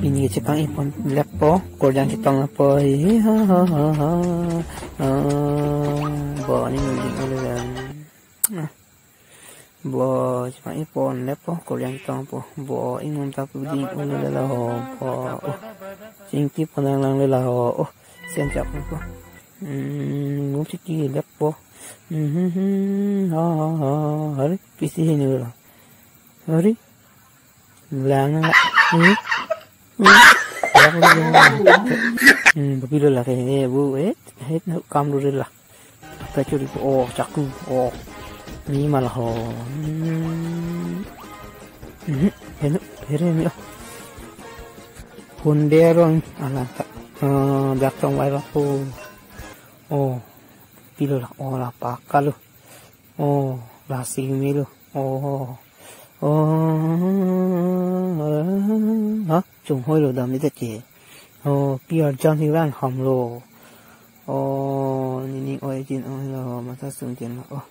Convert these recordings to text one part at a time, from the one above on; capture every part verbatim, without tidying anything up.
Pini chepang-ipon leppo, korjang chetong po, hi, hi, ha, ha, ha, ha. Ah, bo, ne ningding ole lang. Ah. Bo, chepang-ipon leppo, korjang chetong po. Bo, ingmum ta puding ole la ho, bo. Oh. Chingki ponang lang le la ho. Oh, sen chap po. Hmm, mum chiki leppo. Hmm, hmm, hmm, ha, ha, ha. Hari, pisi hini lo. Hari. Lang na. Hmm? Hmm? Lang na. Hmm, pilo la ke, eh, bu, eh, eh, no, kam dulu la. Kachuri po, oh, chaku, oh. Ni malah ho. Hmm. Hmm, heno, here ni, oh. Hunde rong, ala ta. Oh, dak tong wai po. Oh, pilo la, oh, la pakalo. Oh, la simi lo. Oh. Oh. Ha, chung hoi lo dam ni te ke. Oh, pi arjan hi lang ham lo. Oh, nini oi jin oi lo, mata sung jin lo. Oh.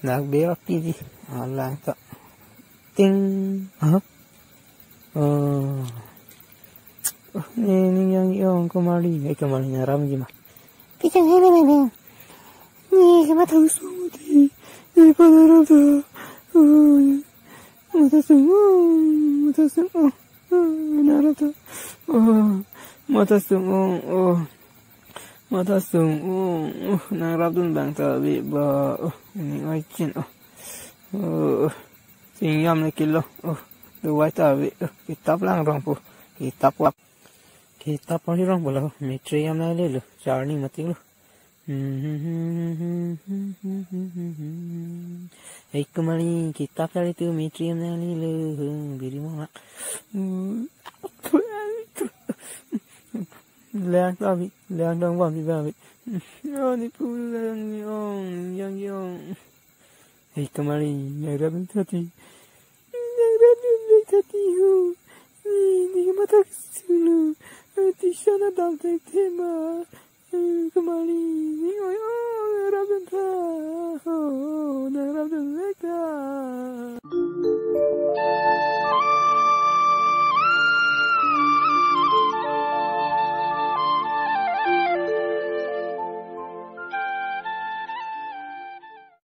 Nak be api di. Alang ta. Ting. Ha? Oh. Oh, ne ning yang yong kumali. Eh, kumali naram ji ma. Pichang hele mene. Ne kama thang su di. Ne pa naram ta. Oh. Mata sung. Oh. Mata sung. Oh. Oh. Naram ta. Oh. Mata sung. Oh. Oh. Mata sung. Oh. Oh. Nangrapdun bang ta bi ba. Oh. Ni oi chin. Oh. Oh. Sing yam le kilo. Oh, do wai ta ave. Oh, kitap lang rong po. Kitap wap. Kitap pon rong po lo. Metri yam na le lo. Charni mati lo. Hei kumali, kitap tali tu metri yam na le lo. Biri mo mak. Lang ta ave. Lang dong bam di bam ave. Oh, ne pu lang ni ong. Yang yang. Hei kumali, nangrapdun ta ti. Nangrapdun ta ti ho. Ni, ne mata sung lo. Ti sana dam te te ma. Kumali, ne oi oi, nangrapdun ta ho.